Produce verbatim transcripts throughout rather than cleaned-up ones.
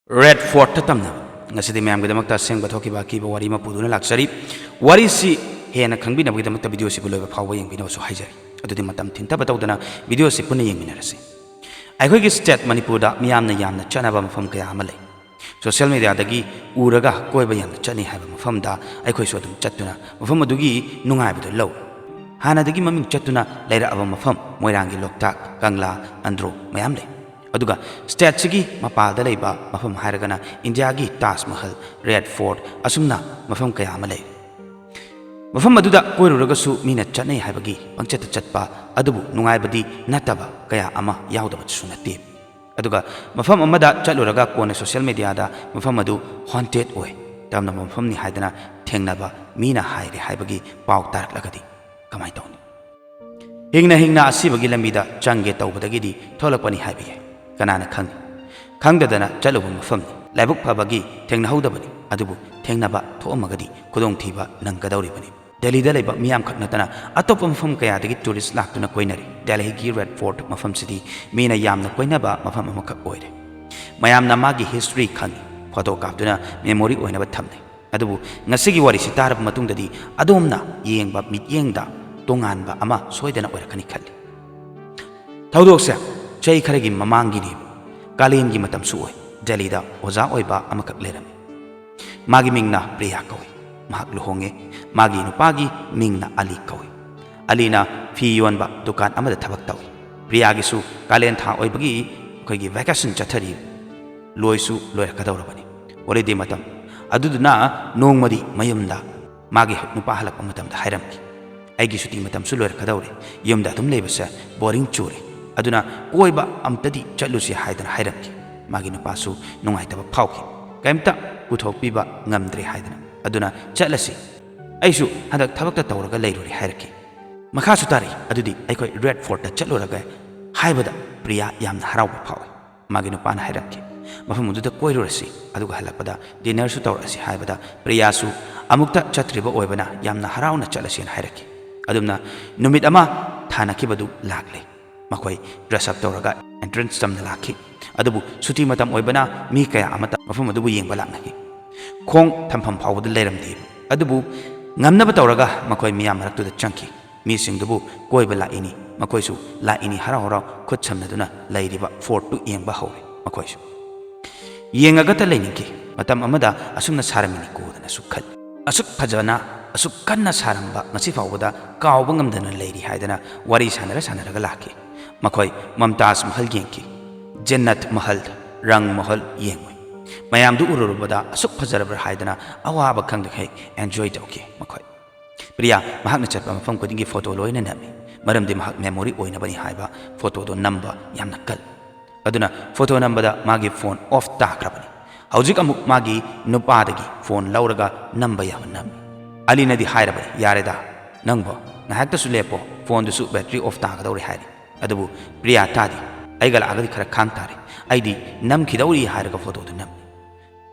Red ꯐꯣꯔꯠꯇ ꯇꯝꯅꯕ꯫ ꯉꯁꯤꯗꯤ ꯃꯌꯥꯝꯒꯤꯗꯃꯛꯇ ꯑꯁꯦꯡꯕ ꯊꯣꯛꯈꯤꯕ ꯑꯀꯤꯕ ꯋꯥꯔꯤ ꯑꯃ ꯄꯨꯗꯨꯅ ꯂꯥꯛꯆꯔꯤ꯫ ꯋꯥꯔꯤꯁꯤ ꯍꯦꯟꯅ ꯈꯪꯕꯤꯅꯕꯒꯤꯗꯃꯛꯇ ꯚꯤꯗꯤꯑꯣꯁꯤꯕꯨ ꯂꯣꯏꯕ ꯐꯥꯎꯕ ꯌꯦꯡꯕꯤꯅꯕꯁꯨ ꯍꯥꯏꯖꯔꯤ꯫ ꯑꯗꯨꯗꯤ ꯃꯇꯝ ꯊꯤꯟꯊꯕ ꯇꯧꯗꯅ ꯚꯤꯗꯤꯑꯣꯁꯤ ꯄꯨꯟꯅ ꯌꯦꯡꯃꯤꯟꯅꯔꯁꯤ꯫ ꯑꯩꯈꯣꯏꯒꯤ ꯁ꯭ꯇꯦꯠ ꯃꯅꯤꯄꯨꯔꯗ ꯃꯤꯌꯥꯝꯅ ꯌꯥꯝꯅ ꯆꯠꯅꯕ ꯃꯐꯝ ꯀꯌꯥ ꯑꯃ ꯂꯩ꯫ ꯁꯣꯁꯤꯌꯦꯜ ꯃꯤꯗꯤꯌꯥꯗꯒꯤ ꯎꯔꯒ ꯀꯣꯏꯕ ꯌꯥꯝꯅ ꯆꯠꯅꯩ ꯍꯥꯏꯕ ꯃꯐꯝꯗ ꯑꯩꯈꯣꯏꯁꯨ ꯑꯗꯨꯝ ꯆꯠꯇꯨꯅ ꯃꯐꯝ ꯑꯗꯨꯒꯤ ꯅꯨꯡꯉꯥꯏꯕꯗꯨ ꯂꯧꯏ꯫ ꯍꯥꯟꯅꯗꯒꯤ ꯃꯃꯤꯡ ꯆꯠꯇꯨꯅ ꯂꯩꯔꯛꯑꯕ ꯃꯐꯝ ꯃꯣꯏꯔꯥꯡꯒꯤ ꯂꯣꯛꯇꯥꯛ, ꯀꯪꯂꯥ, ꯑꯟꯗ꯭ꯔꯣ ꯃꯌꯥꯝ ꯂꯩ꯫ ꯑꯗꯨꯒ ꯁ꯭ꯇꯦꯠꯁꯤꯒꯤ ꯃꯄꯥꯜꯗ ꯂꯩꯕ ꯃꯐꯝ ꯍꯥꯏꯔꯒꯅ ꯏꯟꯗꯤꯌꯥꯒꯤ ꯇꯥꯖ ꯃꯍꯜ, ꯔꯦꯗ ꯐꯣꯔꯠ, ꯑꯁꯨꯝꯅ ꯃꯐꯝ ꯀꯌꯥ ꯑꯃ ꯂꯩ꯫ ꯃꯐꯝ ꯑꯗꯨꯗ ꯀꯣꯏꯔꯨꯔꯒꯁꯨ ꯃꯤꯅ ꯆꯠꯅꯩ ꯍꯥꯏꯕꯒꯤ ꯄꯪꯆꯠꯇ ꯆꯠꯄ ꯑꯗꯨꯕꯨ ꯅꯨꯡꯉꯥꯏꯕꯗꯤ ꯅꯠꯇꯕ ꯀꯌꯥ ꯑꯃ ꯌꯥꯎꯗꯕꯁꯨ ꯅꯠꯇꯦ꯫ ꯑꯗꯨꯒ ꯃꯐꯝ ꯑꯃꯗ ꯆꯠꯂꯨꯔꯒ ꯀꯣꯟꯅ ꯁꯣꯁꯤꯌꯦꯜ ꯃꯤꯗꯤꯌꯥꯗ ꯃꯐꯝ ꯑꯗꯨ ꯍꯣꯟꯇꯦꯗ ꯑꯣꯏ, ꯇꯝꯅꯕ ꯃꯐꯝꯅꯤ ꯍꯥꯏꯗꯅ ꯊꯦꯡꯅꯕ ꯃꯤꯅ ꯍꯥꯏꯔꯦ ꯍꯥꯏꯕꯒꯤ ꯄꯥꯎ ꯇꯥꯔꯛꯂꯒꯗꯤ ꯀꯃꯥꯏꯅ ꯇꯧꯅꯤ? ꯍꯤꯡꯅ ꯍꯤꯡꯅ ꯑꯁꯤꯕꯒꯤ ꯂꯝꯕꯤꯗ ꯆꯪꯒꯦ ꯇꯧꯕꯗꯒꯤꯗꯤ ꯊꯣꯛꯂꯛꯄꯅꯤ ꯍꯥꯏꯕ ꯌꯥꯏ꯫ ꯀꯅꯥꯅ ꯈꯪꯏ? ꯈꯪꯗꯗꯅ ꯆꯠꯂꯨꯕ ꯃꯐꯝꯅꯤ꯫ ꯂꯥꯏꯕꯛ ꯐꯕꯒꯤ ꯊꯦꯡꯅꯍꯧꯗꯕꯅꯤ꯫ ꯑꯗꯨꯕꯨ ꯊꯦꯡꯅꯕ ꯊꯣꯛꯑꯝꯃꯒꯗꯤ ꯈꯨꯗꯣꯡꯊꯤꯕ ꯅꯪꯒꯗꯧꯔꯤꯕꯅꯤ꯫ ꯗꯦꯜꯂꯤꯗ ꯂꯩꯕ ꯃꯤꯌꯥꯝꯈꯛ ꯅꯠꯇꯅ ꯑꯇꯣꯞꯄ ꯃꯐꯝ ꯀꯌꯥꯗꯒꯤ ꯇꯨꯔꯤꯁ ꯂꯥꯛꯇꯨꯅ ꯀꯣꯏꯅꯔꯤ꯫ ꯗꯦꯜꯂꯤꯒꯤ ꯔꯦꯗ ꯐꯣꯔꯠ ꯃꯐꯝꯁꯤꯗꯤ ꯃꯤꯅ ꯌꯥꯝꯅ ꯀꯣꯏꯅꯕ ꯃꯐꯝ ꯑꯃꯈꯛ ꯑꯣꯏꯔꯦ꯫ ꯃꯌꯥꯝꯅ ꯃꯥꯒꯤ ꯍꯤꯁꯇ꯭ꯔꯤ ꯈꯪꯏ, ꯐꯣꯇꯣ ꯀꯥꯞꯇꯨꯅ ꯃꯦꯃꯣꯔꯤ ꯑꯣꯏꯅꯕ ꯊꯝꯅꯩ꯫ ꯑꯗꯨꯕꯨ ꯉꯁꯤꯒꯤ ꯋꯥꯔꯤꯁꯤ ꯇꯥꯔꯕ ꯃꯇꯨꯡꯗꯗꯤ ꯑꯗꯣꯝꯅ ꯌꯦꯡꯕ ꯃꯤꯠꯌꯦꯡꯗ ꯇꯣꯉꯥꯟꯕ ꯑꯃ ꯁꯣꯏꯗꯅ ꯑꯣꯏꯔꯛꯀꯅꯤ ꯈꯜꯂꯤ꯫ ꯊꯧꯗꯣꯛꯁꯦ ꯆꯍꯤ ꯈꯔꯒꯤ ꯃꯃꯥꯡꯒꯤꯅꯦꯕ꯫ ꯀꯥꯂꯦꯟꯒꯤ ꯃꯇꯝꯁꯨ ꯑꯣꯏ꯫ ꯗꯦꯜꯂꯤꯗ ꯑꯣꯖꯥ ꯑꯣꯏꯕ ꯑꯃꯈꯛ ꯂꯩꯔꯝꯃꯤ꯫ ꯃꯥꯒꯤ ꯃꯤꯡꯅ ꯄ꯭ꯔꯤꯌꯥ ꯀꯧꯏ꯫ ꯃꯍꯥꯛ ꯂꯨꯍꯣꯡꯉꯦ꯫ ꯃꯥꯒꯤ ꯅꯨꯄꯥꯒꯤ ꯃꯤꯡꯅ ꯑꯂꯤ ꯀꯧꯏ꯫ ꯑꯂꯤꯅ ꯐꯤ ꯌꯣꯟꯕ ꯗꯨꯀꯥꯟ ꯑꯃꯗ ꯊꯕꯛ ꯇꯧꯏ꯫ ꯄ꯭ꯔꯤꯌꯥꯒꯤꯁꯨ ꯀꯥꯂꯦꯟ ꯊꯥ ꯑꯣꯏꯕꯒꯤ ꯑꯩꯈꯣꯏꯒꯤ ꯚꯦꯀꯦꯁꯟ ꯆꯠꯊꯔꯤ꯫ ꯂꯣꯏꯁꯨ ꯂꯣꯏꯔꯛꯀꯗꯧꯔꯕꯅꯤ꯫ ꯍꯣꯂꯤꯗꯦ ꯃꯇꯝ꯫ ꯑꯗꯨꯗꯨꯅ ꯅꯣꯡꯃꯗꯤ ꯃꯌꯨꯝꯗ ꯃꯥꯒꯤ ꯅꯨꯄꯥ ꯍꯜꯂꯛꯄ ꯃꯇꯝꯗ ꯍꯥꯏꯔꯝꯈꯤ, "ꯑꯩꯒꯤ ꯁꯨꯇꯤ ꯃꯇꯝꯁꯨ ꯂꯣꯏꯔꯛꯀꯗꯧꯔꯦ, ꯌꯨꯝꯗ ꯑꯗꯨꯝ ꯂꯩꯕꯁꯦ ꯕꯣꯔꯤꯡ ꯆꯨꯔꯦ, ꯑꯗꯨꯅ ꯀꯣꯏꯕ ꯑꯝꯇꯗꯤ ꯆꯠꯂꯨꯁꯤ" ꯍꯥꯏꯗꯅ ꯍꯥꯏꯔꯝꯈꯤ꯫ ꯃꯥꯒꯤ ꯅꯨꯄꯥꯁꯨ ꯅꯨꯡꯉꯥꯏꯇꯕ ꯐꯥꯎꯈꯤ, ꯀꯔꯤꯝꯇ ꯄꯨꯊꯣꯛꯄꯤꯕ ꯉꯝꯗ꯭ꯔꯦ ꯍꯥꯏꯗꯅ꯫ "ꯑꯗꯨꯅ ꯆꯠꯂꯁꯤ, ꯑꯩꯁꯨ ꯍꯟꯗꯛ ꯊꯕꯛꯇ ꯇꯧꯔꯒ ꯂꯩꯔꯨꯔꯦ" ꯍꯥꯏꯔꯛꯈꯤ꯫ ꯃꯈꯥꯁꯨ ꯇꯥꯔꯤ, "ꯑꯗꯨꯗꯤ ꯑꯩꯈꯣꯏ ꯔꯦꯗ ꯐꯣꯔꯠꯇ ꯆꯠꯂꯨꯔꯒ" ꯍꯥꯏꯕꯗ ꯄ꯭ꯔꯤꯌꯥ ꯌꯥꯝꯅ ꯍꯔꯥꯎꯕ ꯐꯥꯎꯏ꯫ ꯃꯥꯒꯤ ꯅꯨꯄꯥꯅ ꯍꯥꯏꯔꯝꯈꯤ, "ꯃꯐꯝ ꯑꯗꯨꯗ ꯀꯣꯏꯔꯨꯔꯁꯤ, ꯑꯗꯨꯒ ꯍꯜꯂꯛꯄꯗ ꯗꯤꯟꯅꯔꯁꯨ ꯇꯧꯔꯛꯑꯁꯤ" ꯍꯥꯏꯕꯗ ꯄ꯭ꯔꯤꯌꯥꯁꯨ ꯑꯃꯨꯛꯇ ꯆꯠꯇ꯭ꯔꯤꯕ ꯑꯣꯏꯕꯅ ꯌꯥꯝꯅ ꯍꯔꯥꯎꯅ ꯆꯠꯂꯁꯦꯅ ꯍꯥꯏꯔꯛꯈꯤ꯫ ꯑꯗꯨꯝꯅ ꯅꯨꯃꯤꯠ ꯑꯃ ꯊꯥꯅꯈꯤꯕꯗꯨ ꯂꯥꯛꯂꯦ꯫ ꯃꯈꯣꯏ ꯗ꯭ꯔꯦꯁ ꯑꯞ ꯇꯧꯔꯒ ꯑꯦꯟꯇ꯭ꯔꯦꯟꯁ ꯇꯝꯅ ꯂꯥꯛꯈꯤ꯫ ꯑꯗꯨꯕꯨ ꯁꯨꯇꯤ ꯃꯇꯝ ꯑꯣꯏꯕꯅ ꯃꯤ ꯀꯌꯥ ꯑꯃꯇ ꯃꯐꯝ ꯑꯗꯨꯕꯨ ꯌꯦꯡꯕ ꯂꯥꯛꯅꯈꯤ꯫ ꯈꯣꯡ ꯊꯝꯐꯝ ꯐꯥꯎꯕꯗ ꯂꯩꯔꯝꯗꯦ꯫ ꯑꯗꯨꯕꯨ ꯉꯝꯅꯕ ꯇꯧꯔꯒ ꯃꯈꯣꯏ ꯃꯤꯌꯥꯝ ꯃꯔꯛꯇꯨꯗ ꯆꯪꯈꯤ꯫ ꯃꯤꯁꯤꯡꯗꯨꯕꯨ ꯀꯣꯏꯕ ꯂꯥꯛꯏꯅꯤ, ꯃꯈꯣꯏꯁꯨ ꯂꯥꯛꯏꯅꯤ, ꯍꯔꯥꯎ ꯍꯔꯥꯎ ꯈꯨꯠ ꯁꯝꯅꯗꯨꯅ ꯂꯩꯔꯤꯕ ꯐꯣꯔꯠꯇꯨ ꯌꯦꯡꯕ ꯍꯧꯔꯦ꯫ ꯃꯈꯣꯏꯁꯨ ꯌꯦꯡꯉꯒꯇ ꯂꯩꯅꯤꯡꯈꯤ꯫ ꯃꯇꯝ ꯑꯃꯗ ꯑꯁꯨꯝꯅ ꯁꯥꯔꯝꯃꯤꯅꯤꯀꯣꯗꯅꯁꯨ ꯈꯜꯂꯤ꯫ ꯑꯁꯨꯛ ꯐꯖꯅ, ꯑꯁꯨꯛ ꯀꯟꯅ ꯁꯥꯔꯝꯕ ꯉꯁꯤ ꯐꯥꯎꯕꯗ ꯀꯥꯎꯕ ꯉꯝꯗꯅ ꯂꯩꯔꯤ ꯍꯥꯏꯗꯅ ꯋꯥꯔꯤ ꯁꯥꯟꯅꯔ ꯁꯥꯟꯅꯔꯒ ꯂꯥꯛꯈꯤ꯫ ꯃꯈꯣꯏ ꯃꯝꯇꯥꯖ ꯃꯍꯜ ꯌꯦꯡꯈꯤ, ꯖꯟꯅꯠ ꯃꯍꯜ, ꯔꯪ ꯃꯍꯜ ꯌꯦꯡꯉꯨꯏ꯫ ꯃꯌꯥꯝꯗꯨ ꯎꯔꯨꯔꯕꯗ ꯑꯁꯨꯛ ꯐꯖꯔꯕ꯭ꯔꯥ ꯍꯥꯏꯗꯅ ꯑꯋꯥꯕ ꯈꯪꯗꯈꯩ ꯑꯦꯟꯖꯣꯏ ꯇꯧꯈꯤ꯫ ꯃꯈꯣꯏ ꯄ꯭ꯔꯤꯌꯥ ꯃꯍꯥꯛꯅ ꯆꯠꯄ ꯃꯐꯝ ꯈꯨꯗꯤꯡꯒꯤ ꯐꯣꯇꯣ ꯂꯣꯏꯅ ꯅꯝꯃꯤ, ꯃꯔꯝꯗꯤ ꯃꯍꯥꯛ ꯃꯦꯃꯣꯔꯤ ꯑꯣꯏꯅꯕꯅꯤ ꯍꯥꯏꯕ ꯐꯣꯇꯣꯗꯣ ꯅꯝꯕ ꯌꯥꯝꯅ ꯀꯜꯂꯤ꯫ ꯑꯗꯨꯅ ꯐꯣꯇꯣ ꯅꯝꯕꯗ ꯃꯥꯒꯤ ꯐꯣꯟ ꯑꯣꯐ ꯇꯥꯈ꯭ꯔꯕꯅꯤ꯫ ꯍꯧꯖꯤꯛ ꯑꯃꯨꯛ ꯃꯥꯒꯤ ꯅꯨꯄꯥꯗꯒꯤ ꯐꯣꯟ ꯂꯧꯔꯒ ꯅꯝꯕ ꯌꯥꯕ ꯅꯝꯃꯤ꯫ ꯑꯂꯤꯅꯗꯤ ꯍꯥꯏꯔꯕꯅꯤ, "ꯌꯥꯔꯦꯗ, ꯅꯪꯕꯣ ꯉꯥꯏꯍꯥꯛꯇꯁꯨ ꯂꯦꯞꯄꯣ, ꯐꯣꯟꯗꯨꯁꯨ ꯕꯦꯇ꯭ꯔꯤ ꯑꯣꯐ ꯇꯥꯒꯗꯧꯔꯦ" ꯍꯥꯏꯔꯤ꯫ ꯑꯗꯨꯕꯨ ꯄ꯭ꯔꯤꯌꯥ ꯇꯥꯗꯦ꯫ "ꯑꯩꯒ ꯂꯥꯛꯑꯒꯗꯤ ꯈꯔ ꯈꯥꯡ ꯇꯥꯔꯦ, ꯑꯩꯗꯤ ꯅꯝꯈꯤꯗꯧꯔꯤ" ꯍꯥꯏꯔꯒ ꯐꯣꯇꯣꯗꯨ ꯅꯝꯃꯤ꯫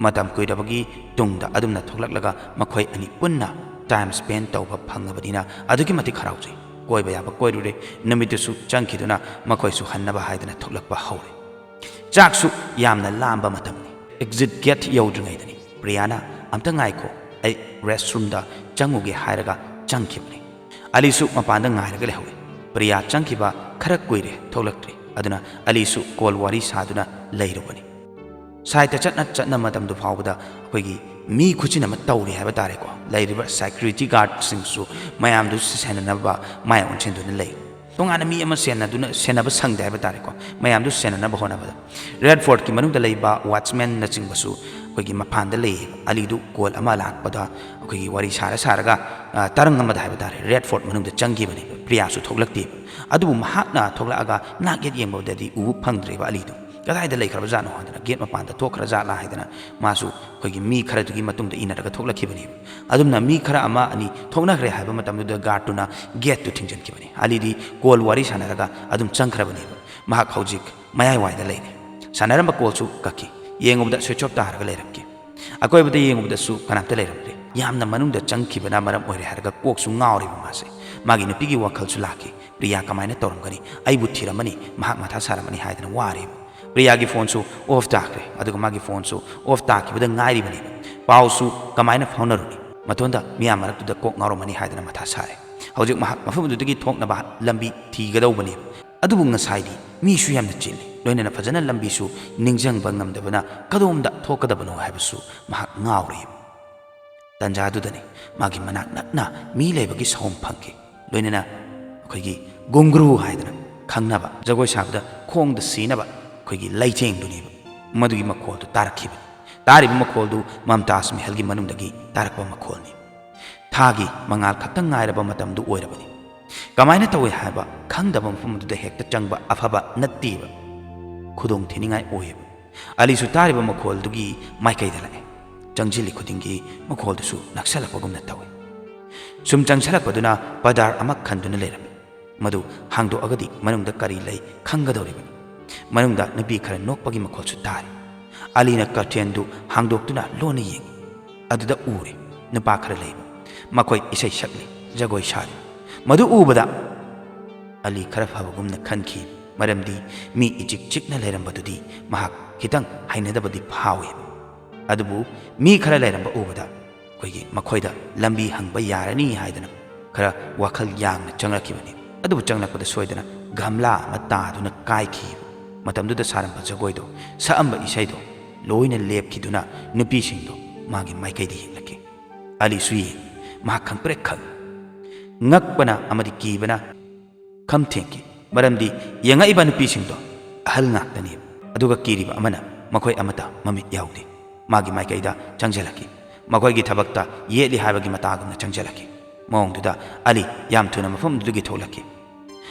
ꯃꯇꯝ ꯀꯨꯏꯔꯕꯒꯤ ꯇꯨꯡꯗ ꯑꯗꯨꯝꯅ ꯊꯣꯛꯂꯛꯂꯒ ꯃꯈꯣꯏ ꯑꯅꯤ ꯄꯨꯟꯅ ꯇꯥꯏꯝ ꯁ꯭ꯄꯦꯟ ꯇꯧꯕ ꯐꯪꯉꯕꯅꯤꯅ ꯑꯗꯨꯛꯀꯤ ꯃꯇꯤꯛ ꯍꯔꯥꯎꯖꯩ꯫ ꯀꯣꯏꯕ ꯌꯥꯕ ꯀꯣꯏꯔꯨꯔꯦ꯫ ꯅꯨꯃꯤꯠꯇꯨꯁꯨ ꯆꯪꯈꯤꯗꯨꯅ ꯃꯈꯣꯏꯁꯨ ꯍꯟꯅꯕ ꯍꯥꯏꯗꯅ ꯊꯣꯛꯂꯛꯄ ꯍꯧꯔꯦ꯫ ꯆꯥꯛꯁꯨ ꯌꯥꯝꯅ ꯂꯥꯝꯕ ꯃꯇꯝꯅꯤ꯫ ꯑꯦꯛꯖꯤꯠ ꯒꯦꯠ ꯌꯧꯗ꯭ꯔꯤꯉꯩꯗꯅꯤ ꯄ꯭ꯔꯤꯌꯥꯅ, "ꯑꯝꯇ ꯉꯥꯏꯈꯣ, ꯑꯩ ꯔꯦꯁꯔꯨꯝꯗ ꯆꯪꯉꯨꯒꯦ" ꯍꯥꯏꯔꯒ ꯆꯪꯈꯤꯕꯅꯤ꯫ ꯑꯂꯤꯁꯨ ꯃꯄꯥꯟꯗ ꯉꯥꯏꯔꯒ ꯂꯩꯍꯧꯏ꯫ ꯄ꯭ꯔꯤꯌꯥ ꯆꯪꯈꯤꯕ ꯈꯔ ꯀꯨꯏꯔꯦ, ꯊꯣꯛꯂꯛꯇ꯭ꯔꯤ꯫ ꯑꯗꯨꯅ ꯑꯂꯤꯁꯨ ꯀꯣꯜ ꯋꯥꯔꯤ ꯁꯥꯗꯨꯅ ꯂꯩꯔꯨꯕꯅꯤ꯫ ꯁꯥꯏꯠꯇ ꯆꯠꯅ ꯆꯠꯅ ꯃꯇꯝꯗꯨ ꯐꯥꯎꯕꯗ ꯑꯩꯈꯣꯏꯒꯤ ꯃꯤ ꯈꯨꯠꯆꯤꯟ ꯑꯃ ꯇꯧꯔꯤ ꯍꯥꯏꯕ ꯇꯥꯔꯦꯀꯣ꯫ ꯂꯩꯔꯤꯕ ꯁꯦꯀ꯭ꯌꯨꯔꯤꯇꯤ ꯒꯥꯔꯗꯁꯤꯡꯁꯨ ꯃꯌꯥꯝꯗꯨ ꯁꯦꯟꯅꯅꯕ ꯃꯥꯏ ꯑꯣꯟꯁꯤꯟꯗꯨꯅ ꯂꯩ꯫ ꯇꯣꯉꯥꯟꯅ ꯃꯤ ꯑꯃ ꯁꯦꯟꯅꯗꯨꯅ, ꯁꯦꯟꯅꯕ ꯁꯪꯗꯦ ꯍꯥꯏꯕ ꯇꯥꯔꯦꯀꯣ꯫ ꯃꯌꯥꯝꯗꯨ ꯁꯦꯟꯅꯅꯕ ꯍꯣꯠꯅꯕꯗ ꯔꯦꯗ ꯐꯣꯔꯠꯀꯤ ꯃꯅꯨꯡꯗ ꯂꯩꯕ ꯋꯥꯠꯆꯃꯦꯟꯅꯆꯤꯡꯕꯁꯨ ꯑꯩꯈꯣꯏꯒꯤ ꯃꯄꯥꯟꯗ ꯂꯩꯌꯦꯕ꯫ ꯑꯂꯤꯗꯨ ꯀꯣꯜ ꯑꯃ ꯂꯥꯛꯄꯗ ꯑꯩꯈꯣꯏꯒꯤ ꯋꯥꯔꯤ ꯁꯥꯔ ꯁꯥꯔꯒ, ꯑ, ꯇꯔꯪ ꯑꯃꯗ ꯍꯥꯏꯕ ꯇꯥꯔꯦ, ꯔꯦꯗ ꯐꯣꯔꯠ ꯃꯅꯨꯡꯗ ꯆꯪꯈꯤꯕꯅꯦꯕ꯫ ꯄ꯭ꯔꯤꯌꯥꯁꯨ ꯊꯣꯛꯂꯛꯇꯦꯕ꯫ ꯑꯗꯨꯕꯨ ꯃꯍꯥꯛꯅ ꯊꯣꯛꯂꯛꯑꯒ ꯅꯥꯛ ꯌꯦꯠ ꯌꯦꯡꯕꯗꯗꯤ ꯎꯕ ꯐꯪꯗ꯭ꯔꯦꯕ ꯑꯂꯤꯗꯨ꯫ ꯀꯗꯥꯏꯗ ꯂꯩꯈ꯭ꯔꯕ ꯖꯥꯠꯅꯣ ꯍꯥꯏꯗꯅ, ꯒꯦꯠ ꯃꯄꯥꯟꯗ ꯊꯣꯛꯈ꯭ꯔ ꯖꯥꯠꯂꯥ ꯍꯥꯏꯗꯅ ꯃꯥꯁꯨ ꯑꯩꯈꯣꯏꯒꯤ ꯃꯤ ꯈꯔꯗꯨꯒꯤ ꯃꯇꯨꯡꯗ ꯏꯟꯅꯔꯒ ꯊꯣꯛꯂꯛꯈꯤꯕꯅꯦꯕ꯫ ꯑꯗꯨꯝꯅ ꯃꯤ ꯈꯔ ꯑꯃ ꯑꯅꯤ ꯊꯣꯛꯅꯈ꯭ꯔꯦ ꯍꯥꯏꯕ ꯃꯇꯝꯗꯨꯗ ꯒꯥꯔꯗꯇꯨꯅ ꯒꯦꯠꯇꯨ ꯊꯤꯡꯖꯤꯟꯈꯤꯕꯅꯤ꯫ ꯑꯂꯤꯗꯤ ꯀꯣꯜ ꯋꯥꯔꯤ ꯁꯥꯟꯅꯔꯒ ꯑꯗꯨꯝ ꯆꯪꯈ꯭ꯔꯕꯅꯦꯕ꯫ ꯃꯍꯥꯛ ꯍꯧꯖꯤꯛ ꯃꯌꯥꯏꯋꯥꯏꯗ ꯂꯩꯔꯦ꯫ ꯁꯥꯟꯅꯔꯝꯕ ꯀꯣꯜꯁꯨ ꯀꯛꯈꯤ꯫ ꯌꯦꯡꯉꯨꯕꯗ ꯁ꯭ꯋꯤꯆ ꯑꯣꯐ ꯇꯥꯔꯒ ꯂꯩꯔꯝꯈꯤ꯫ ꯑꯀꯣꯏꯕꯗ ꯌꯦꯡꯉꯨꯕꯗꯁꯨ ꯀꯅꯥꯝꯇ ꯂꯩꯔꯝꯗ꯭ꯔꯦ꯫ ꯌꯥꯝꯅ ꯃꯅꯨꯡꯗ ꯆꯪꯈꯤꯕꯅ ꯃꯔꯝ ꯑꯣꯏꯔꯦ ꯍꯥꯏꯔꯒ ꯀꯣꯛꯁꯨ ꯉꯥꯎꯔꯦꯕ ꯃꯥꯁꯦ꯫ ꯃꯥꯒꯤ ꯅꯨꯄꯤꯒꯤ ꯋꯥꯈꯜꯁꯨ ꯂꯥꯛꯈꯤ꯫ ꯄ꯭ꯔꯤꯌꯥ ꯀꯃꯥꯏꯅ ꯇꯧꯔꯝꯒꯅꯤ? ꯑꯩꯕꯨ ꯊꯤꯔꯝꯃꯅꯤ, ꯃꯍꯥꯛ ꯃꯊꯥ ꯁꯥꯔꯝꯃꯅꯤ ꯍꯥꯏꯗꯅ ꯋꯥꯔꯦꯕ꯫ ꯄ꯭ꯔꯤꯌꯥꯒꯤ ꯐꯣꯟꯁꯨ ꯑꯣꯐ ꯇꯥꯈ꯭ꯔꯦ, ꯑꯗꯨꯒ ꯃꯥꯒꯤ ꯐꯣꯟꯁꯨ ꯑꯣꯐ ꯇꯥꯈꯤꯕꯗ ꯉꯥꯏꯔꯤꯕꯅꯦꯕ꯫ ꯄꯥꯎꯁꯨ ꯀꯃꯥꯏꯅ ꯐꯥꯎꯅꯔꯨꯅꯤ? ꯃꯇꯣꯟꯗ ꯃꯤꯌꯥꯝ ꯃꯔꯛꯇꯨꯗ ꯀꯣꯛ ꯉꯥꯎꯔꯝꯃꯅꯤ ꯍꯥꯏꯗꯅ ꯃꯊꯥ ꯁꯥꯔꯦ꯫ ꯍꯧꯖꯤꯛ ꯃꯍꯥꯛ ꯃꯐꯝ ꯑꯗꯨꯗꯒꯤ ꯊꯣꯛꯅꯕ ꯂꯝꯕꯤ ꯊꯤꯒꯗꯧꯕꯅꯦꯕ꯫ ꯑꯗꯨꯕꯨ ꯉꯁꯥꯏꯗꯤ ꯃꯤꯁꯨ ꯌꯥꯝꯅ ꯆꯤꯜꯂꯤ, ꯂꯣꯏꯅꯅ ꯐꯖꯅ ꯂꯝꯕꯤꯁꯨ ꯅꯤꯡꯁꯤꯡꯕ ꯉꯝꯗꯕꯅ ꯀꯗꯣꯝꯗ ꯊꯣꯛꯀꯗꯕꯅꯣ ꯍꯥꯏꯕꯁꯨ ꯃꯍꯥꯛ ꯉꯥꯎꯔꯦꯕ꯫ ꯇꯟꯖꯥꯗꯨꯗꯅꯤ ꯃꯥꯒꯤ ꯃꯅꯥꯛ ꯅꯛꯅ ꯃꯤ ꯂꯩꯕꯒꯤ ꯁꯥꯎꯝ ꯐꯪꯈꯤ꯫ ꯂꯣꯏꯅꯅ ꯑꯩꯈꯣꯏꯒꯤ ꯒꯨꯡꯒ꯭ꯔꯨ ꯍꯥꯏꯗꯅ ꯈꯪꯅꯕ, ꯖꯒꯣꯏ ꯁꯥꯕꯗ ꯈꯣꯡꯗ ꯁꯤꯅꯕ ꯑꯩꯈꯣꯏꯒꯤ ꯂꯩꯖꯦꯡꯗꯨꯅꯦꯕ꯫ ꯃꯗꯨꯒꯤ ꯃꯈꯣꯜꯗꯨ ꯇꯥꯔꯛꯈꯤꯕꯅꯤ꯫ ꯇꯥꯔꯤꯕ ꯃꯈꯣꯜꯗꯨ ꯃꯝꯇꯥꯖ ꯃꯍꯜꯒꯤ ꯃꯅꯨꯡꯗꯒꯤ ꯇꯥꯔꯛꯄ ꯃꯈꯣꯜꯅꯤ꯫ ꯊꯥꯒꯤ ꯃꯉꯥꯜ ꯈꯛꯇꯪ ꯉꯥꯏꯔꯕ ꯃꯇꯝꯗꯨ ꯑꯣꯏꯔꯕꯅꯤ꯫ ꯀꯃꯥꯏꯅ ꯇꯧꯏ ꯍꯥꯏꯕ ꯈꯪꯗꯕ ꯃꯐꯝ ꯑꯗꯨꯗ ꯍꯦꯛꯇ ꯆꯪꯕ ꯑꯐꯕ ꯅꯠꯇꯦꯕ, ꯈꯨꯗꯣꯡ ꯊꯤꯅꯤꯡꯉꯥꯏ ꯑꯣꯏꯌꯦꯕ꯫ ꯑꯂꯤꯁꯨ ꯇꯥꯔꯤꯕ ꯃꯈꯣꯜꯗꯨꯒꯤ ꯃꯥꯏꯀꯩꯗ ꯂꯥꯛꯑꯦ꯫ ꯆꯪꯁꯤꯜꯂꯤ ꯈꯨꯗꯤꯡꯒꯤ ꯃꯈꯣꯜꯗꯨꯁꯨ ꯅꯛꯁꯜꯂꯛꯄꯒꯨꯝꯅ ꯇꯧꯏ꯫ ꯁꯨꯝ ꯆꯪꯁꯜꯂꯛꯄꯗꯨꯅ ꯄꯗꯥꯔ ꯑꯃ ꯈꯟꯗꯨꯅ ꯂꯩꯔꯝꯃꯤ꯫ ꯃꯗꯨ ꯍꯥꯡꯗꯣꯛꯑꯒꯗꯤ ꯃꯅꯨꯡꯗ ꯀꯔꯤ ꯂꯩ ꯈꯪꯒꯗꯧꯔꯤꯕꯅꯤ꯫ ꯃꯅꯨꯡꯗ ꯅꯨꯄꯤ ꯈꯔ ꯅꯣꯛꯄꯒꯤ ꯃꯈꯣꯜꯁꯨ ꯇꯥꯔꯤ꯫ ꯑꯂꯤꯅ ꯀꯔꯇꯦꯟꯗꯨ ꯍꯥꯡꯗꯣꯛꯇꯨꯅ ꯂꯣꯟꯅ ꯌꯦꯡꯏ꯫ ꯑꯗꯨꯗ ꯎꯔꯦ, ꯅꯨꯄꯥ ꯈꯔ ꯂꯩꯕ꯫ ꯃꯈꯣꯏ ꯏꯁꯩ ꯁꯛꯂꯤ, ꯖꯒꯣꯏ ꯁꯥꯔꯤ꯫ ꯃꯗꯨ ꯎꯕꯗ ꯑꯂꯤ ꯈꯔ ꯐꯕꯒꯨꯝꯅ ꯈꯟꯈꯤ, ꯃꯔꯝꯗꯤ ꯃꯤ ꯏꯆꯤꯛ ꯆꯤꯛꯅ ꯂꯩꯔꯝꯕꯗꯨꯗꯤ ꯃꯍꯥꯛ ꯈꯤꯇꯪ ꯍꯩꯅꯗꯕꯗꯤ ꯐꯥꯎꯏ꯫ ꯑꯗꯨꯕꯨ ꯃꯤ ꯈꯔ ꯂꯩꯔꯝꯕ ꯎꯕꯗ ꯑꯩꯈꯣꯏꯒꯤ ꯃꯈꯣꯏꯗ ꯂꯝꯕꯤ ꯍꯪꯕ ꯌꯥꯔꯅꯤ ꯍꯥꯏꯗꯅ ꯈꯔ ꯋꯥꯈꯜ ꯌꯥꯡꯅ ꯆꯪꯂꯛꯈꯤꯕꯅꯤ꯫ ꯑꯗꯨꯕꯨ ꯆꯪꯂꯛꯄꯗ ꯁꯣꯏꯗꯅ ꯒꯝꯂꯥ ꯑꯃ ꯇꯥꯗꯨꯅ ꯀꯥꯏꯈꯤ꯫ ꯃꯇꯝꯗꯨꯗ ꯁꯥꯔꯝꯕ ꯖꯒꯣꯏꯗꯣ, ꯁꯛꯑꯝꯕ ꯏꯁꯩꯗꯣ ꯂꯣꯏꯅ ꯂꯦꯞꯈꯤꯗꯨꯅ ꯅꯨꯄꯤꯁꯤꯡꯗꯣ ꯃꯥꯒꯤ ꯃꯥꯏꯀꯩꯗ ꯌꯦꯡꯂꯛꯈꯤ꯫ ꯑꯂꯤꯁꯨ ꯌꯦꯡ, ꯃꯍꯥꯛ ꯈꯪꯄ꯭ꯔꯦꯛ ꯈꯪ꯫ ꯉꯛꯄꯅ ꯑꯃꯗꯤ ꯀꯤꯕꯅ ꯈꯝ ꯊꯦꯡꯈꯤ꯫ ꯃꯔꯝꯗꯤ ꯌꯦꯡꯉꯛꯏꯕ ꯅꯨꯄꯤꯁꯤꯡꯗꯣ ꯑꯍꯜ ꯉꯥꯛꯇꯅꯤ꯫ ꯑꯗꯨꯒ ꯀꯤꯔꯤꯕ ꯑꯃꯅ ꯃꯈꯣꯏ ꯑꯃꯠꯇ ꯃꯃꯤꯠ ꯌꯥꯎꯗꯦ꯫ ꯃꯥꯒꯤ ꯃꯥꯏꯀꯩꯗ ꯆꯪꯁꯤꯜꯂꯛꯈꯤ꯫ ꯃꯈꯣꯏꯒꯤ ꯊꯕꯛꯇ ꯌꯦꯠꯂꯤ ꯍꯥꯏꯕꯒꯤ ꯃꯇꯥꯒꯨꯝꯅ ꯆꯪꯁꯤꯜꯂꯛꯈꯤ꯫ ꯃꯑꯣꯡꯗꯨꯗ ꯑꯂꯤ ꯌꯥꯝ ꯊꯨꯅ ꯃꯐꯝꯗꯨꯗꯒꯤ ꯊꯣꯛꯂꯛꯈꯤ꯫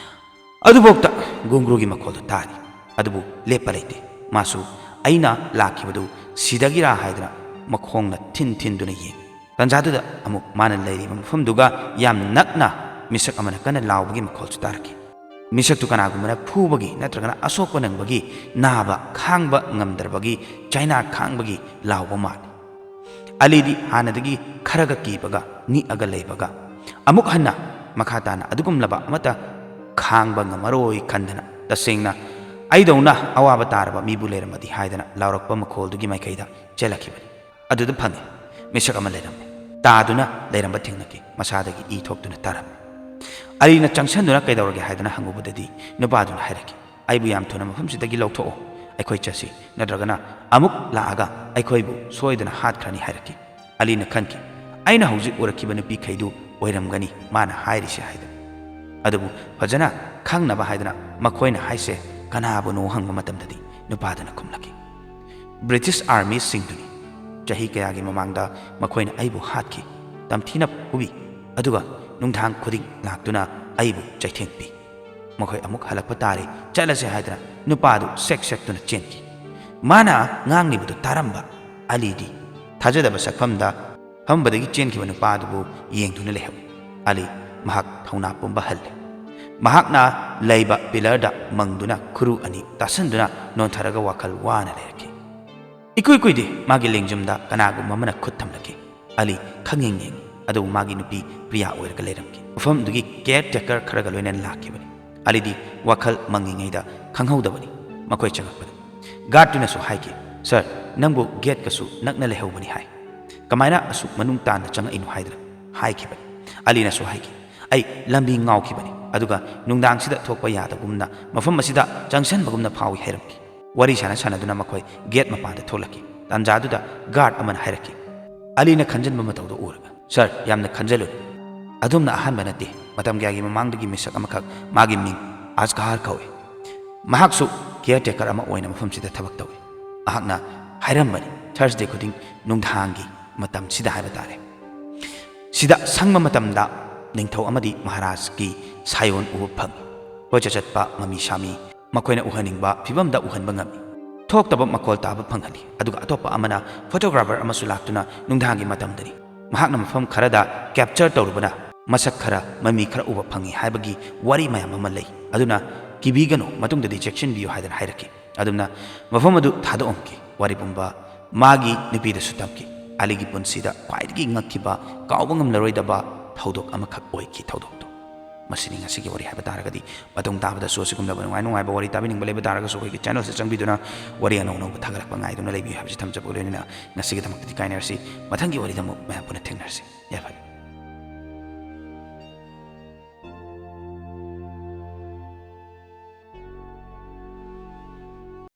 ꯑꯗꯨꯐꯥꯎꯗ ꯒꯨꯡꯒ꯭ꯔꯨꯒꯤ ꯃꯈꯣꯜꯗꯨ ꯇꯥꯔꯤ꯫ ꯑꯗꯨꯕꯨ ꯂꯦꯞꯄ ꯂꯩꯇꯦ꯫ ꯃꯥꯁꯨ ꯑꯩꯅ ꯂꯥꯛꯈꯤꯕꯗꯨ ꯁꯤꯗꯒꯤꯔꯥ ꯍꯥꯏꯗꯅ ꯃꯈꯣꯡꯅ ꯊꯤꯟ ꯊꯤꯟꯗꯨꯅ ꯌꯦꯡꯏ꯫ ꯇꯟꯖꯥꯗꯨꯗ ꯑꯃꯨꯛ ꯃꯥꯅ ꯂꯩꯔꯤꯕ ꯃꯐꯝꯗꯨꯒ ꯌꯥꯝ ꯅꯛꯅ ꯃꯤꯁꯛ ꯑꯃꯅ ꯀꯟꯅ ꯂꯥꯎꯕꯒꯤ ꯃꯈꯣꯜꯁꯨ ꯇꯥꯔꯛꯈꯤ꯫ ꯃꯤꯁꯛꯇꯨ ꯀꯅꯥꯒꯨꯝꯕꯅ ꯐꯨꯕꯒꯤ ꯅꯠꯇ꯭ꯔꯒꯅ ꯑꯁꯣꯛꯄ ꯅꯪꯕꯒꯤ ꯅꯥꯕ ꯈꯥꯡꯕ ꯉꯝꯗ꯭ꯔꯕꯒꯤ ꯆꯩꯅꯥ ꯈꯥꯡꯕꯒꯤ ꯂꯥꯎꯕ ꯃꯥꯜꯂꯤ꯫ ꯑꯂꯤꯗꯤ ꯍꯥꯟꯅꯗꯒꯤ ꯈꯔꯒ ꯀꯤꯕꯒ ꯅꯤꯛꯑꯒ ꯂꯩꯕꯒ ꯑꯃꯨꯛ ꯍꯟꯅ ꯃꯈꯥ ꯇꯥꯅ ꯑꯗꯨꯒꯨꯝꯂꯕ ꯑꯃꯠꯇ ꯈꯥꯡꯕ ꯉꯝꯃꯔꯣꯏ ꯈꯟꯗꯅ, ꯇꯁꯦꯡꯅ ꯑꯩꯗꯧꯅ ꯑꯋꯥꯕ ꯇꯥꯔꯕ ꯃꯤꯕꯨ ꯂꯩꯔꯝꯃꯗꯤ ꯍꯥꯏꯗꯅ ꯂꯥꯎꯔꯛꯄ ꯃꯈꯣꯜꯗꯨꯒꯤ ꯃꯥꯏꯀꯩꯗ ꯆꯦꯜꯂꯛꯈꯤꯕꯅꯤ꯫ ꯑꯗꯨꯗ ꯐꯪꯉꯤ, ꯃꯤꯁꯛ ꯑꯃ ꯂꯩꯔꯝꯃꯤ꯫ ꯇꯥꯗꯨꯅ ꯂꯩꯔꯝꯕ ꯊꯦꯡꯅꯈꯤ꯫ ꯃꯁꯥꯗꯒꯤ ꯏ ꯊꯣꯛꯇꯨꯅ ꯇꯥꯔꯝꯃꯤ꯫ ꯑꯂꯤꯅ ꯆꯪꯁꯟꯗꯨꯅ "ꯀꯩꯗꯧꯔꯒꯦ?" ꯍꯥꯏꯗꯅ ꯍꯪꯉꯨꯕꯗꯗꯤ, ꯅꯨꯄꯥꯗꯨꯅ ꯍꯥꯏꯔꯛꯈꯤ, "ꯑꯩꯕꯨ ꯌꯥꯝ ꯊꯨꯅ ꯃꯐꯝꯁꯤꯗꯒꯤ ꯂꯧꯊꯣꯛꯑꯣ, ꯑꯩꯈꯣꯏ ꯆꯠꯁꯤ, ꯅꯠꯇ꯭ꯔꯒꯅ ꯑꯃꯨꯛ ꯂꯥꯛꯑꯒ ꯑꯩꯈꯣꯏꯕꯨ ꯁꯣꯏꯗꯅ ꯍꯥꯠꯈ꯭ꯔꯅꯤ" ꯍꯥꯏꯔꯛꯈꯤ꯫ ꯑꯂꯤꯅ ꯈꯟꯈꯤ, "ꯑꯩꯅ ꯍꯧꯖꯤꯛ ꯎꯔꯛꯈꯤꯕ ꯅꯨꯄꯤꯈꯩꯗꯨ ꯑꯣꯏꯔꯝꯒꯅꯤ ꯃꯥꯅ ꯍꯥꯏꯔꯤꯁꯦ" ꯍꯥꯏꯗꯅ꯫ ꯑꯗꯨꯕꯨ ꯐꯖꯅ ꯈꯪꯅꯕ ꯍꯥꯏꯗꯅ ꯃꯈꯣꯏꯅ ꯍꯥꯏꯁꯦ ꯀꯅꯥꯕꯨꯅꯣ ꯍꯪꯕ ꯃꯇꯝꯗꯗꯤ, ꯅꯨꯄꯥꯗꯨꯅ ꯈꯨꯝꯂꯛꯈꯤ, "ꯕ꯭ꯔꯤꯇꯤꯁ ꯑꯥꯔꯃꯤꯁꯤꯡꯗꯨꯅꯤ꯫ ꯆꯍꯤ ꯀꯌꯥꯒꯤ ꯃꯃꯥꯡꯗ ꯃꯈꯣꯏꯅ ꯑꯩꯕꯨ ꯍꯥꯠꯈꯤ, ꯇꯝꯊꯤꯅ ꯐꯨꯕꯤ, ꯑꯗꯨꯒ ꯅꯨꯡꯗꯥꯡ ꯈꯨꯗꯤꯡ ꯂꯥꯛꯇꯨꯅ ꯑꯩꯕꯨ ꯆꯩꯊꯦꯡ ꯄꯤ꯫ ꯃꯈꯣꯏ ꯑꯃꯨꯛ ꯍꯜꯂꯛꯄ ꯇꯥꯔꯦ, ꯆꯠꯂꯁꯦ" ꯍꯥꯏꯗꯅ ꯅꯨꯄꯥꯗꯨ ꯁꯦꯛ ꯁꯦꯛꯇꯨꯅ ꯆꯦꯟꯈꯤ꯫ ꯃꯥꯅ ꯉꯥꯡꯂꯤꯕꯗꯨ ꯇꯥꯔꯝꯕ ꯑꯂꯤꯗꯤ ꯊꯥꯖꯗꯕ ꯁꯛꯐꯝꯗ ꯐꯝꯕꯗꯒꯤ ꯆꯦꯟꯈꯤꯕ ꯅꯨꯄꯥꯗꯨꯕꯨ ꯌꯦꯡꯗꯨꯅ ꯂꯩꯍꯧꯏ꯫ ꯑꯂꯤ ꯃꯍꯥꯛ ꯊꯧꯅꯥ ꯄꯨꯝꯕ ꯍꯜꯂꯦ꯫ ꯃꯍꯥꯛꯅ ꯂꯩꯕ ꯄꯤꯂꯔꯗ ꯃꯪꯗꯨꯅ ꯈꯨꯔꯨ ꯑꯅꯤ ꯇꯥꯁꯟꯗꯨꯅ ꯅꯣꯟꯊꯔꯒ ꯋꯥꯈꯜ ꯋꯥꯅ ꯂꯩꯔꯛꯈꯤ꯫ ꯏꯀꯨꯏ ꯀꯨꯏꯗꯦ ꯃꯥꯒꯤ ꯂꯦꯡꯖꯨꯝꯗ ꯀꯅꯥꯒꯨꯝꯕ ꯑꯃꯅ ꯈꯨꯠ ꯊꯝꯂꯛꯈꯤ꯫ ꯑꯂꯤ ꯈꯪꯌꯦꯡ ꯌꯦꯡꯉꯤ, ꯑꯗꯨꯕꯨ ꯃꯥꯒꯤ ꯅꯨꯄꯤ ꯄ꯭ꯔꯤꯌꯥ ꯑꯣꯏꯔꯒ ꯂꯩꯔꯝꯈꯤ꯫ ꯃꯐꯝꯗꯨꯒꯤ ꯀꯦꯌꯔ ꯇꯦꯀꯔ ꯈꯔꯒ ꯂꯣꯏꯅꯅ ꯂꯥꯛꯈꯤꯕꯅꯤ꯫ ꯑꯂꯤꯗꯤ ꯋꯥꯈꯜ ꯃꯪꯉꯤꯉꯩꯗ ꯈꯪꯍꯧꯗꯕꯅꯤ꯫ ꯃꯈꯣꯏ ꯆꯪꯉꯛꯄꯗ ꯒꯥꯔꯗꯇꯨꯅꯁꯨ ꯍꯥꯏꯈꯤ, "ꯁꯥꯔ, ꯅꯪꯕꯨ ꯒꯦꯠꯀꯁꯨ ꯅꯛꯅ ꯂꯩꯍꯧꯕꯅꯤ" ꯍꯥꯏ꯫ "ꯀꯃꯥꯏꯅ ꯑꯁꯨꯛ ꯃꯅꯨꯡ ꯇꯥꯅ ꯆꯪꯉꯛꯏꯅꯣ?" ꯍꯥꯏꯗꯅ ꯍꯥꯏꯈꯤꯕꯅꯤ꯫ ꯑꯂꯤꯅꯁꯨ ꯍꯥꯏꯈꯤ, "ꯑꯩ ꯂꯝꯕꯤ ꯉꯥꯎꯈꯤꯕꯅꯤ, ꯑꯗꯨꯒ ꯅꯨꯡꯗꯥꯡꯁꯤꯗ ꯊꯣꯛꯄ ꯌꯥꯗꯕꯒꯨꯝꯅ ꯃꯐꯝ ꯑꯁꯤꯗ ꯆꯪꯁꯟꯕꯒꯨꯝꯅ ꯐꯥꯎꯏ" ꯍꯥꯏꯔꯝꯈꯤ꯫ ꯋꯥꯔꯤ ꯁꯥꯟꯅ ꯁꯥꯟꯅꯗꯨꯅ ꯃꯈꯣꯏ ꯒꯦꯠ ꯃꯄꯥꯟꯗ ꯊꯣꯛꯂꯛꯈꯤ꯫ ꯇꯥꯟꯖꯥꯗꯨꯗ ꯒꯥꯔꯗ ꯑꯃꯅ ꯍꯥꯏꯔꯛꯈꯤ꯫ ꯑꯂꯤꯅ ꯈꯟꯖꯟꯕ ꯃꯇꯧꯗꯨ ꯎꯔꯒ, "ꯁꯥꯔ, ꯌꯥꯝꯅ ꯈꯟꯖꯜꯂꯨꯅꯨ꯫ ꯑꯗꯣꯝꯅ ꯑꯍꯥꯟꯕ ꯅꯠꯇꯦ꯫ ꯃꯇꯝ ꯀꯌꯥꯒꯤ ꯃꯃꯥꯡꯗꯒꯤ ꯃꯤꯁꯛ ꯑꯃꯈꯛ, ꯃꯥꯒꯤ ꯃꯤꯡ ꯑꯁꯒꯥꯔ ꯀꯧꯏ꯫ ꯃꯍꯥꯛꯁꯨ ꯀꯤꯌꯔ ꯇꯦꯀꯔ ꯑꯃ ꯑꯣꯏꯅ ꯃꯐꯝꯁꯤꯗ ꯊꯕꯛ ꯇꯧꯏ꯫ ꯃꯍꯥꯛꯅ ꯍꯥꯏꯔꯝꯕꯅꯤ, ꯊꯔꯁꯗꯦ ꯈꯨꯗꯤꯡ ꯅꯨꯡꯗꯥꯡꯒꯤ ꯃꯇꯝꯁꯤꯗ ꯍꯥꯏꯕ ꯇꯥꯔꯦ, ꯁꯤꯗ ꯁꯪꯕ ꯃꯇꯝꯗ ꯅꯤꯡꯊꯧ ꯑꯃꯗꯤ ꯃꯍꯥꯔꯥꯖꯀꯤ ꯁꯥꯏꯑꯣꯟ ꯎꯕ ꯐꯪꯏ꯫ ꯀꯣꯏꯆꯠ ꯆꯠꯄ ꯃꯃꯤ ꯁꯥꯃꯤ ꯃꯈꯣꯏꯅ ꯎꯍꯟꯅꯤꯡꯕ ꯐꯤꯕꯝꯗ ꯎꯍꯟꯕ ꯉꯝꯃꯤ꯫ ꯊꯣꯛꯇꯕ ꯃꯈꯣꯜ ꯇꯥꯕ ꯐꯪꯍꯜꯂꯤ꯫ ꯑꯗꯨꯒ ꯑꯇꯣꯞꯄ ꯑꯃꯅ ꯐꯣꯇꯣꯒ꯭ꯔꯥꯐꯔ ꯑꯃꯁꯨ ꯂꯥꯛꯇꯨꯅ ꯅꯨꯡꯗꯥꯡꯒꯤ ꯃꯇꯝꯗꯅꯤ꯫ ꯃꯍꯥꯛꯅ ꯃꯐꯝ ꯈꯔꯗ ꯀꯦꯞꯆꯔ ꯇꯧꯔꯨꯕꯅ ꯃꯁꯛ ꯈꯔ, ꯃꯃꯤ ꯈꯔ ꯎꯕ ꯐꯪꯏ ꯍꯥꯏꯕꯒꯤ ꯋꯥꯔꯤ ꯃꯌꯥꯝ ꯑꯃ ꯂꯩ꯫ ꯑꯗꯨꯅ ꯀꯤꯕꯤꯒꯅꯨ, ꯃꯇꯨꯡꯗꯗꯤ ꯆꯦꯛꯁꯤꯟꯕꯤꯌꯨ" ꯍꯥꯏꯗꯅ ꯍꯥꯏꯔꯛꯈꯤ꯫ ꯑꯗꯨꯝꯅ ꯃꯐꯝ ꯑꯗꯨ ꯊꯥꯗꯣꯛꯑꯝꯈꯤ꯫ ꯋꯥꯔꯤ ꯄꯨꯝꯕ ꯃꯥꯒꯤ ꯅꯨꯄꯤꯗꯁꯨ ꯇꯝꯈꯤ꯫ ꯑꯂꯤꯒꯤ ꯄꯨꯟꯁꯤꯗ ꯈ꯭ꯋꯥꯏꯗꯒꯤ ꯉꯛꯈꯤꯕ, ꯀꯥꯎꯕ ꯉꯝꯂꯔꯣꯏꯗꯕ ꯊꯧꯗꯣꯛ ꯑꯃꯈꯛ ꯑꯣꯏꯈꯤ ꯊꯧꯗꯣꯛꯇꯨ꯫ ꯃꯁꯤꯅꯤ ꯉꯁꯤꯒꯤ ꯋꯥꯔꯤ ꯍꯥꯏꯕ ꯇꯥꯔꯒꯗꯤ꯫ ꯃꯇꯨꯡ ꯇꯥꯕꯗꯁꯨ ꯑꯁꯤꯒꯨꯝꯂꯕ ꯅꯨꯡꯉꯥꯏ ꯅꯨꯡꯉꯥꯏꯕ ꯋꯥꯔꯤ ꯇꯥꯕꯤꯅꯤꯡꯕ ꯂꯩꯕ ꯇꯥꯔꯒꯁꯨ ꯑꯩꯈꯣꯏꯒꯤ ꯆꯦꯅꯦꯜꯁꯦ ꯆꯪꯕꯤꯗꯨꯅ ꯋꯥꯔꯤ ꯑꯅꯧ ꯑꯅꯧꯕ ꯊꯥꯒꯠꯂꯛꯄ ꯉꯥꯏꯗꯨꯅ ꯂꯩꯕꯤꯌꯨ ꯍꯥꯏꯕꯁꯤ ꯊꯝꯖꯕꯒ ꯂꯣꯏꯅꯅ ꯉꯁꯤꯒꯤꯗꯃꯛꯇꯗꯤ ꯀꯥꯏꯅꯔꯁꯤ꯫ ꯃꯊꯪꯒꯤ ꯋꯥꯔꯤꯗ ꯑꯃꯨꯛ ꯃꯌꯥꯝ ꯄꯨꯟꯅ ꯊꯦꯡꯅꯔꯁꯤ꯫ ꯌꯥꯏꯐꯔꯦ꯫